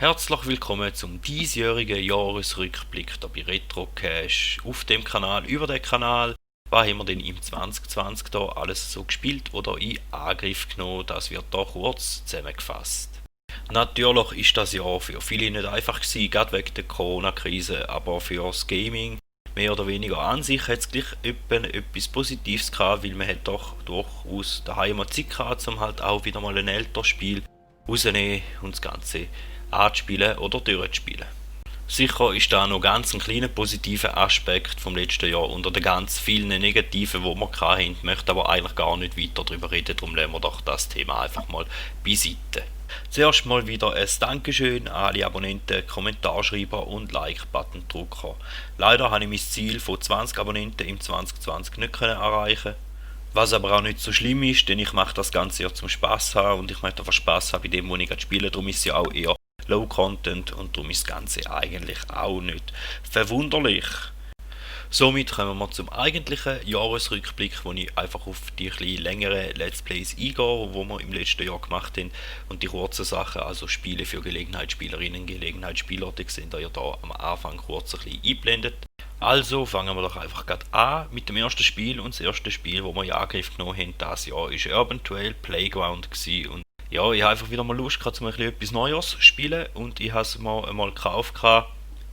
Herzlich willkommen zum diesjährigen Jahresrückblick hier bei RetroCash auf dem Kanal, über den Kanal. Was haben wir denn im 2020 da alles so gespielt oder in Angriff genommen? Das wird hier kurz zusammengefasst. Natürlich ist das Jahr für viele nicht einfach gewesen, gerade wegen der Corona-Krise, aber für das Gaming mehr oder weniger an sich hat es gleich etwas Positives gehabt, weil man hat doch durchaus daheim mal Zeit gehabt, um halt auch wieder mal ein älteres Spiel rauszunehmen und das Ganze anzuspielen oder durchzuspielen. Sicher ist da noch ganz ein kleiner positiver Aspekt vom letzten Jahr unter den ganz vielen negativen, die wir hatten, möchte aber eigentlich gar nicht weiter darüber reden, darum lassen wir doch das Thema einfach mal beiseite. Zuerst mal wieder ein Dankeschön an alle Abonnenten, Kommentarschreiber und Like-Button-Drucker. Leider habe ich mein Ziel von 20 Abonnenten im 2020 nicht erreichen. Was aber auch nicht so schlimm ist, denn ich mache das Ganze ja zum Spaß haben und ich möchte einfach Spaß haben bei dem, was ich gerade spiele. Darum ist es ja auch eher Low Content und darum ist das Ganze eigentlich auch nicht verwunderlich. Somit kommen wir zum eigentlichen Jahresrückblick, wo ich einfach auf die etwas längeren Let's Plays eingehe, die wir im letzten Jahr gemacht haben und die kurzen Sachen, also Spiele für Gelegenheitsspielerinnen, Gelegenheitsspieler, die sehen ihr ja da am Anfang kurz ein bisschen eingeblendet. Also fangen wir doch einfach gerade an mit dem ersten Spiel und das erste Spiel, das wir in Angriff genommen haben dieses Jahr, ist Urban Trail Playground gewesen. Und ja, ich habe einfach wieder mal Lust gehabt, um ein bisschen etwas Neues zu spielen und ich habe es mir einmal gekauft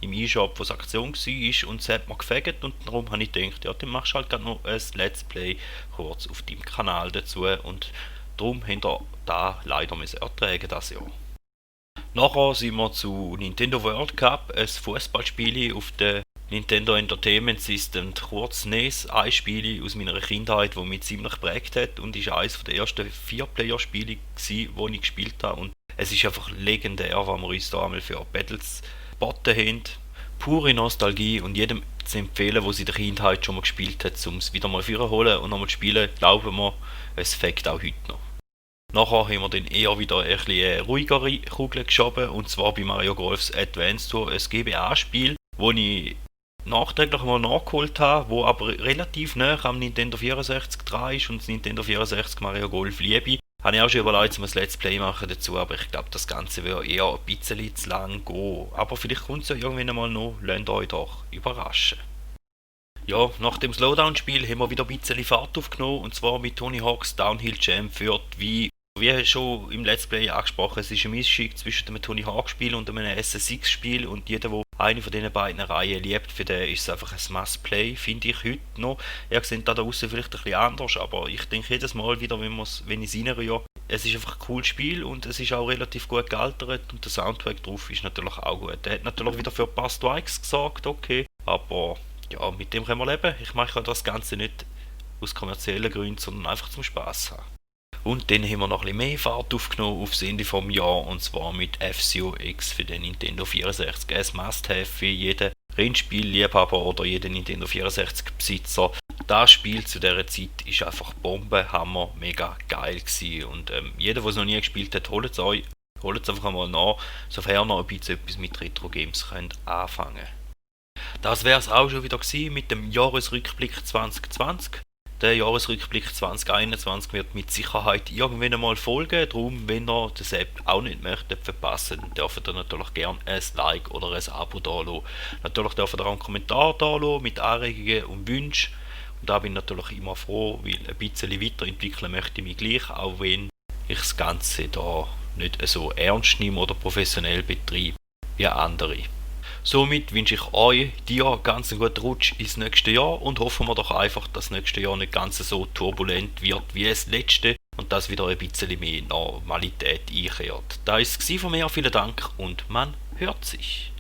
im eShop, wo es Aktion war und es hat mir gefällt und darum habe ich gedacht, ja, dann machst du halt gerade noch ein Let's Play kurz auf deinem Kanal dazu und darum habt ihr da leider ertragen das Jahr. Nachher sind wir zu Nintendo World Cup, ein Fußballspiel auf der Nintendo Entertainment System, kurz NES, ein Spiel aus meiner Kindheit, das mich ziemlich geprägt hat und ist eines der ersten 4-Player-Spiele, die ich gespielt habe. Und es ist einfach legendär, weil wir uns da einmal für Battles geboten haben. Pure Nostalgie und jedem zu empfehlen, der sie in der Kindheit schon mal gespielt hat, um es wieder mal vorzuholen und nochmal zu spielen, glauben wir, es fängt auch heute noch. Nachher haben wir dann eher wieder ein bisschen ruhigere Kugeln geschoben, und zwar bei Mario Golfs Advance Tour, ein GBA-Spiel, wo ich nachträglich mal nachgeholt habe, wo aber relativ nah am Nintendo 64 dran ist und das Nintendo 64 Mario Golf liebe. Habe ich auch schon überlegt, um ein Let's Play machen dazu, aber ich glaube, das Ganze würde eher ein bisschen zu lang gehen. Aber vielleicht kommt es ja irgendwann einmal noch, lasst euch doch überraschen. Ja, nach dem Slowdown-Spiel haben wir wieder ein bisschen Fahrt aufgenommen, und zwar mit Tony Hawk's Downhill Jam für die wie schon im Let's Play angesprochen, es ist eine Mischung zwischen einem Tony Hawk Spiel und einem SSX-Spiel, und jeder, der eine von diesen beiden Reihen liebt, für den ist es einfach ein Must-Play, finde ich heute noch. Ihr seht da draußen vielleicht ein bisschen anders, aber ich denke jedes Mal wieder, wenn ich es reinrühre, es ist einfach ein cooles Spiel und es ist auch relativ gut gealtert und der Soundtrack drauf ist natürlich auch gut. Der hat natürlich wieder für ein paar Strikes gesorgt, okay, aber ja, mit dem können wir leben. Ich mache das Ganze nicht aus kommerziellen Gründen, sondern einfach zum Spaß haben. Und dann haben wir noch ein bisschen mehr Fahrt aufgenommen aufs Ende vom Jahr, und zwar mit F-Zero X für den Nintendo 64. Ein Must-Have für jeden Rennspielliebhaber oder jeden Nintendo 64 Besitzer. Das Spiel zu dieser Zeit ist einfach Bombe, Hammer, mega geil gewesen. Und jeder, der es noch nie gespielt hat, holt es euch. Holt es einfach mal nach, sofern ihr noch ein bisschen etwas mit Retro-Games könnt anfangen. Das wäre es auch schon wieder gewesen mit dem Jahresrückblick 2020. Der Jahresrückblick 2021 wird mit Sicherheit irgendwann einmal folgen. Darum, wenn ihr das App auch nicht möchtet verpassen, dürft ihr natürlich gerne ein Like oder ein Abo da lassen. Natürlich dürft ihr auch einen Kommentar da lassen mit Anregungen und Wünschen. Und da bin ich natürlich immer froh, weil ein bisschen weiterentwickeln möchte ich mich gleich, auch wenn ich das Ganze da nicht so ernst nehme oder professionell betreibe wie andere. Somit wünsche ich euch, dir ganz einen guten Rutsch ins nächste Jahr und hoffen wir doch einfach, dass das nächste Jahr nicht ganz so turbulent wird wie das letzte und dass wieder ein bisschen mehr Normalität einkehrt. Das war es von mir, vielen Dank und man hört sich.